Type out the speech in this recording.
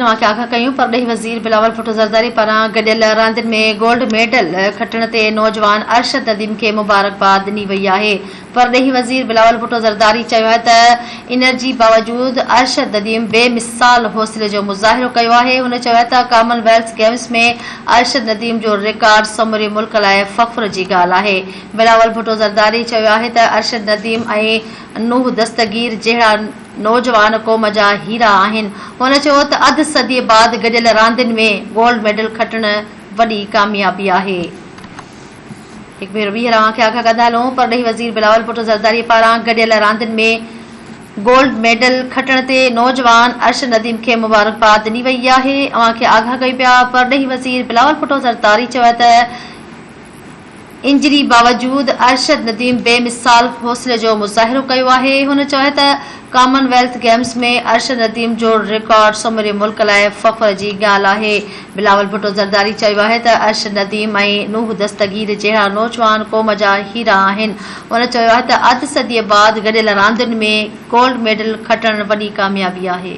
اوهان کي آگاهه ڪيون، پرڏيهي وزير بلاول ڀٽو زرداري پاران گڏيل راندين ۾ گولڊ ميڊل کٽڻ تي نوجوان ارشد نديم کي مبارڪباد ڏني وئي آهي. پرڏيهي وزير بلاول ڀٽو زرداري چيو آهي ته انرجي باوجود ارشد نديم بي مثال حوصلي جو مظاهرو ڪيو آهي. هن چيو آهي ته common wealth games ۾ Arshad Nadeem جو رڪارڊ سموري ملڪ لاء فخر جي ڳالهه آهي. بلاول ڀٽو زرداري چيو آهي ته ارشد نديم ۽ نوح دستگير جهڙا نوجوان قوم جا هيرا آهن. هن چيو ته اڌ صديء بعد گڏيل راندين ۾ گولڊ ميڊل کٽڻ وڏي ڪاميابي آهي. هڪ ڀيرو ٻيهر اوهان کي آگاهه ڪندا هلون، پرڏيهي وزير بلاول ڀٽو زرداري پاران گڏيل راندين ۾ گولڊ ميڊل کٽڻ تي نوجوان ارشد نديم کي مبارڪباد ڏني وئي آهي. اوهان کي آگاهه ڪيون پيا، پرڏيهي وزير بلاول ڀٽو زرداري چيو آهي ته انجري باوجود ارشد نديم بي مثال حوصلي جو مظاهرو ڪيو آهي. هن چيو ته common wealth games ۾ Arshad Nadeem جو رڪارڊ سموري ملڪ لاء فخر جي ڳالهه آهي. بلاول ڀٽو زرداري چيو آهي ته ارشد نديم ۽ نوح دستگير جهڙا نوجوان قوم جا هيرا آهن. هن چيو آهي ته اڌ صديء بعد گڏيل راندين ۾ گولڊ ميڊل کٽڻ وڏي ڪاميابي آهي.